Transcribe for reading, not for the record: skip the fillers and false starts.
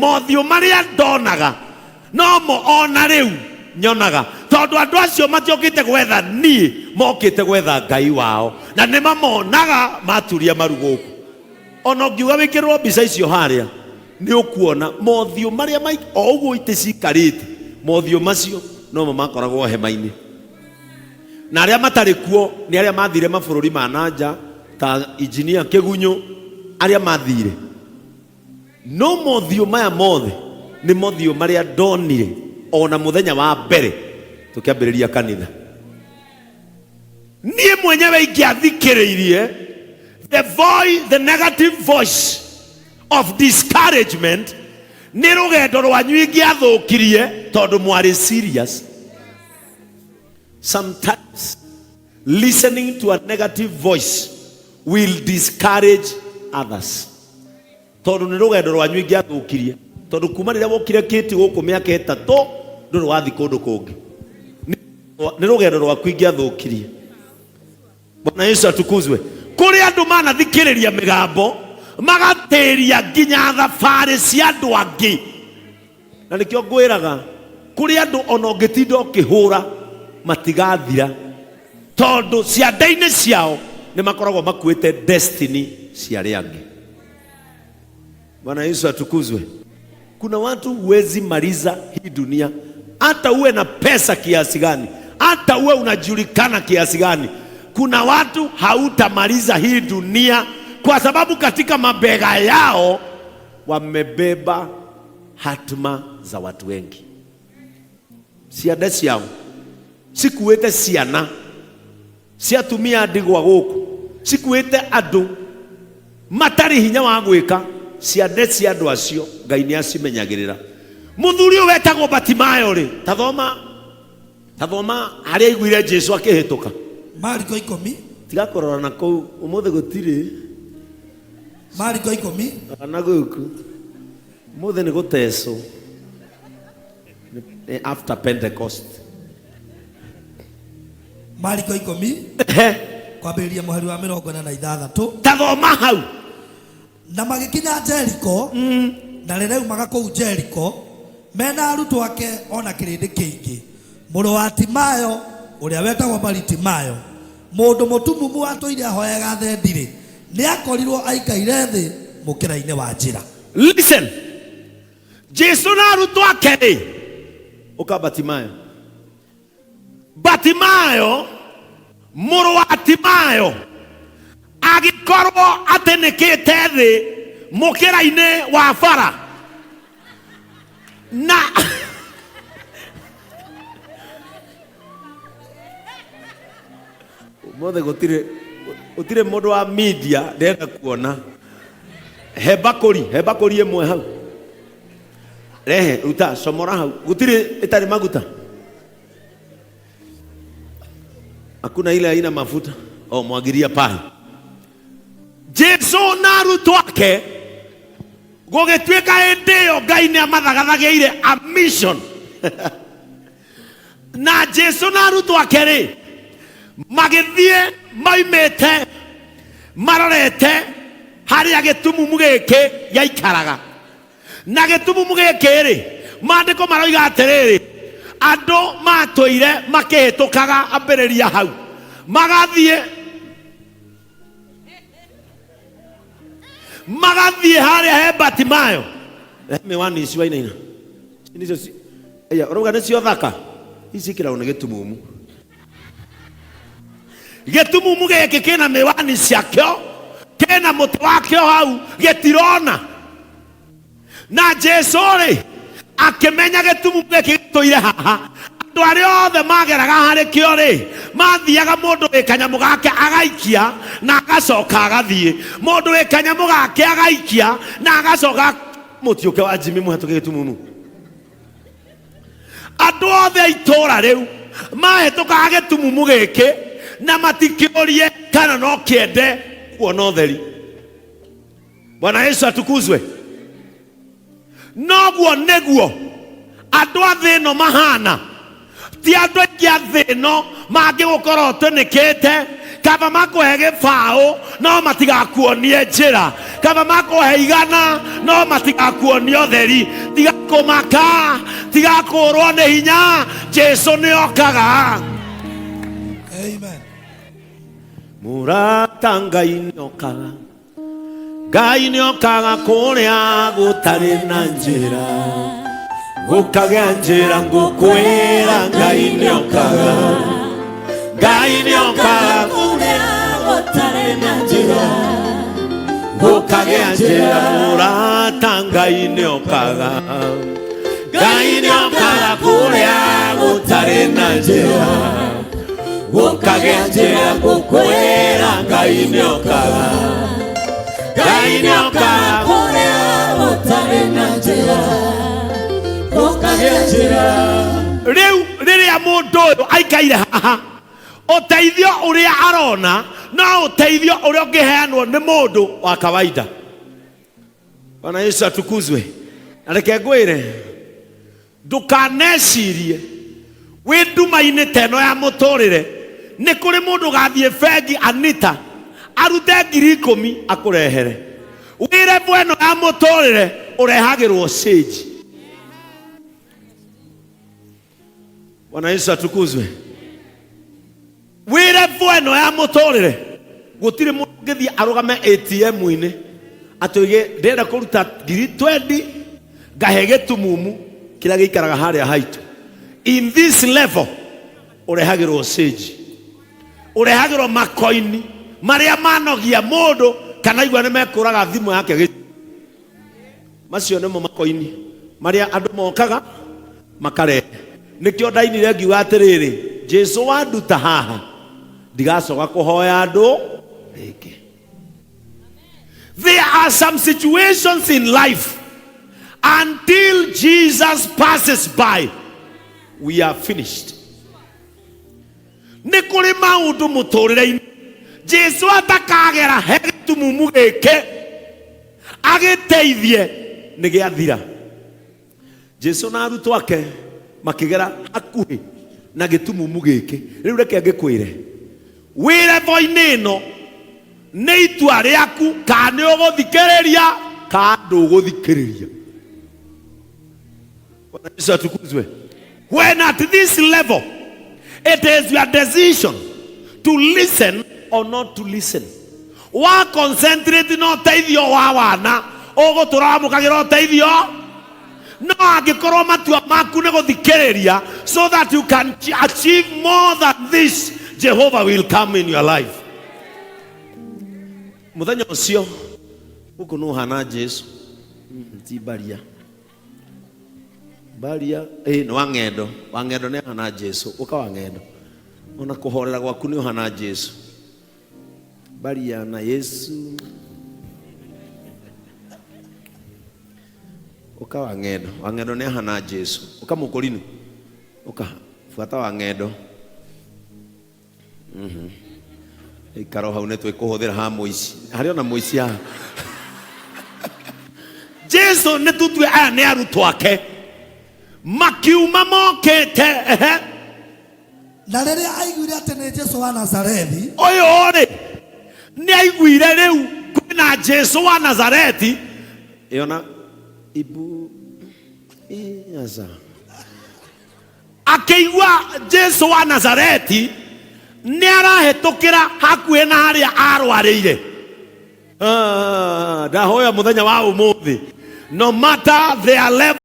Mothiũ marĩa ndonaga nomo ona rĩu nyonaga, tondũ andũ acio matiokĩte gwetha niĩ, mokĩte gwetha Ngai wao, na nĩ mamonaga maturia maru gũkũ. Ona ũngiuga wĩkĩrĩrwo mbica icio harĩa, nĩ ũkuona mothiũ marĩa o ũguo itĩ cikarĩte, mothiũ macio nomo makoragwo hema-inĩ. Na arĩa matarĩ kuo nĩ arĩa mathire mabũrũri ma na nja ta injinia Kĩgunyũ, arĩa mathire. No mothiũ maya mothe nĩ mothiũ marĩa ndonire o na mũthenya wa mbere tũkĩambĩrĩria kanitha. Niĩ mwenyewe ingĩathikĩrĩirie the voice, the negative voice of discouragement, nĩ rũgendo rwanyu ingĩathũkirie tondũ mwarĩ serious. Sometimes listening to a negative voice will discourage others. Tondũ nĩ rũgendo rwanyu ingĩathũkirie, tondũ kuma rĩrĩa wokire kĩti gũkũ mĩaka 3 ndũrĩ wathiĩ kũndũ kũngĩ. Nĩ rũgendo rwaku ingĩathũkirie. Bwana Yesu atukuzwe. Kũrĩ andũ manathikĩrĩria mĩgambo magatĩria nginya thabarĩ cia andũ angĩ. Na nĩkĩo ngwĩraga kũrĩ andũ ona ũngĩtinda ũkĩhũra matigathira, tondũ ciande-inĩ ciao nĩ makoragwo makuĩte destiny cia arĩa angĩ. Bwana Yesu atukuzwe. Kuna watu huwezi maliza hii dunia, hata uwe na pesa kiasi gani, hata uwe unajulikana kiasi gani, kuna watu hautamaliza hii dunia, kwa sababu katika mabega yao wamebeba hatma za watu wengi. Ciande ciao cikuĩte ciana cia atumia ndigwa gũkũ, cikuĩte andũ matarĩ hinya wa gwĩka. Ciande cia andũ acio Ngai nĩ acimenyagĩrĩra. Mũthuri ũyũ wetagwo Batimayo rĩ, tathoma harĩa aiguire Jesu akĩhĩtũka. Mariko 10. Tiga kũrora na kũu, ũmũthĩ gũtirĩ. Mariko 10. Rora na gũkũ. Ũmũthĩ nĩ gũtecwo. Nĩ after Pentecost. Mariko 10. Kwambĩrĩria mũhari wa 46. Tathoma hau. Na magĩkinya Jeriko, na rĩrĩa aumaga kũu Jeriko, mena arutwo ake ona kĩrĩndĩ kĩingĩ, mũrũ wa Timayo ũrĩa wetagwo Baritimayo, mũndũ mũtumumu watũire ahoyaga thendi-rĩ, nĩakorirwo aikaire thĩ mũkĩra-inĩ wa njĩra. Listen, Jesu na arutwo ake rĩ, ũka Batimayo. Batimayo mũrũ wa Timayo agĩkorwo atĩnĩkĩte thĩ mũkĩra-inĩ wa bara, na ũmũthĩ gũtirĩ mũndũ wa media ndĩrenda kuona. He mbakũri ĩmwe hau, rehe, ruta, comora hau, gũtirĩ ĩtarĩ maguta. Hakuna ile haina mafuta. Oh, mwagiria pale. Jesu na arutwo ake gũgĩtuĩka hĩndĩ ĩyo Ngai nĩ amathagathagĩire a mission. Na Jesu na arutwo ake rĩ magĩthiĩ maimĩte marorete harĩa gĩtumumu gĩkĩ gĩaikaraga. Na gĩtumumu gĩkĩ rĩ, maandĩko maroiga atĩrĩrĩ, andũ matũire makĩhĩtũkaga ambĩrĩria hau magathiĩ harĩa he Batimayo. He mĩwani ici wainaina. Ici nĩcio aya, ũrauga nĩcio thaka? Ici ciĩkĩragwo nĩ gĩtumumu. Gĩtumumu gĩkĩ kĩna mĩwani ciakĩo, kĩna mũtĩ wakĩo hau, gĩtirona. Na Jesu rĩ akĩmenya gĩtumumu gĩkĩ gĩtũire haha. Andũ arĩa othe mageraga harĩ kĩo rĩ, mathiaga mũndũ wĩ kanyamũ gake agaikia na agacoka agathiĩ. Mũndũ wĩ kanyamũ gake agaikia na agacoka. Mũtiũke wa Jimmy mũhetũke gĩtumumu. Andũ othe a itũũra rĩu mahĩtũkaga gĩtumumu gĩkĩ na matikĩũrie kana no kĩende kuona ũtheri. Bwana Yesu atukuzwe. Noguo nĩguo andũ a thĩ ĩno mahana. Ti andũ aingĩ a thĩ ĩno mangĩgũkorwo ũtũnĩkĩte, kaba makũhe gĩbaũ no matigakuonie njĩra. Kaba makũhe igana no matigakuonia ũtheri. Tiga kũmaka, tiga kũũrwo nĩ hinya, Jesu nĩ okaga. Amen. Mũrata Ngai nĩ okaga, Ngai nĩ okaga kũrĩa gũtarĩ na njĩra, gũkagĩa njĩra ngũkwĩra Ngai nĩ okaga, Ngai nĩ okaga Kũrĩa gũtarĩ na njĩra, gũkagĩa njĩra. Mũrata Ngai nĩ okaga, Ngai nĩ okaga kũrĩa gũtarĩ na njĩra, gũkagĩa njĩra ngũkwĩra Ngai nĩ okaga, Ngai nĩ okaga kũrĩa gũtarĩ na njĩra, gũkagĩa njĩra. Rĩu rĩrĩa mũndũ ũyũ aikaire haha, ũteithio ũrĩa arona no ũteithio ũrĩa ũngĩheanwo nĩ mũndũ wa kawaida. Bwana Yesu atukuzwe. Na reke ngwĩre, ndũkanecirie wĩ nduma-inĩ ta ĩno ya mũtũrĩre nĩ kũrĩ mũndũ ũgathiĩ bengi Anita arute 10,000 akũrehere. Wĩ level ĩno ya mũtũrĩre ũrehagĩrwo change. Bwana Yesu atukuzwe. Wĩ level ĩno ya mũtũrĩre gũtirĩ mũndũ ũngĩthiĩ arũgame ATM-inĩ atũige ndĩrenda kũruta 20,000 ngahe gĩtumumu kĩrĩa gĩikaraga harĩa haitũ. In this level ũrehagĩrwo change, ũrehagĩrwo makoini marĩa manogia mũndũ kana igua nĩ mekũraga thimũ yake macio nĩmo makoini marĩa andũ mokaga makarehe. Nĩkĩo ndainire ngiuga atĩrĩrĩ, Jesu wanduta haha ndigacoka kũhoya andũ rĩngĩ. There are some situations in life, until Jesus passes by, we are finished. Nĩ kũrĩ maũndũ mũtũrĩre-inĩ Jesu atakagera he gĩtumumu gĩkĩ agĩteithie nĩ gĩathira. Jesu na arutwo ake makĩgera hakuhĩ na gĩtumumu gĩkĩ. Rĩu reke ngĩkwĩre, wĩ level-inĩ ĩno nĩ itua rĩaku kana nĩ ũgũthikĩrĩria kana ndũgũthikĩrĩria. Bwana Yesu atukuzwe. When at this level, it is your decision to listen or not to listen. Wa concentrate na ũteithio wa wana, ũgũtũra wamũkagĩra ũteithio. No angĩkorwo matua maku nĩ gũthikĩrĩria so that you can achieve more than this, Jehovah will come in your life. Mũthenya ũcio gũkũ nĩ ũhana Jesu. Ti baria. Baria nĩ wa ng'endo, wa ng'endo nĩ ahana Jesu, ũka wa ng'endo. Ona kũhorera gwaku nĩ ũhana Jesu. Baria na Yesu. Ũka wa ng'endo, wa ng'endo nĩ ahana Jesu. Ũka mũkũrinu. Ũka buata wa ng'endo. Ikaro hau nĩ twĩkũhũthĩra ha mũici. Harĩ ona mũici haha. Jesu nĩ tutue aya nĩ arutwo ake makiuma mokĩte ehe. Na rĩrĩa aiguire atĩ nĩ Jesu wa Nazarethi, Ũyũ rĩ nĩ aiguire rĩu kwĩna Jesu wa Nazareti. Ĩona ibu aca. Akĩigua Jesu wa Nazareti nĩ arahĩtũkĩra hakuhĩ na harĩa arwarĩire. Ndahoya mũthenya wa ũmũthĩ, no matter their level.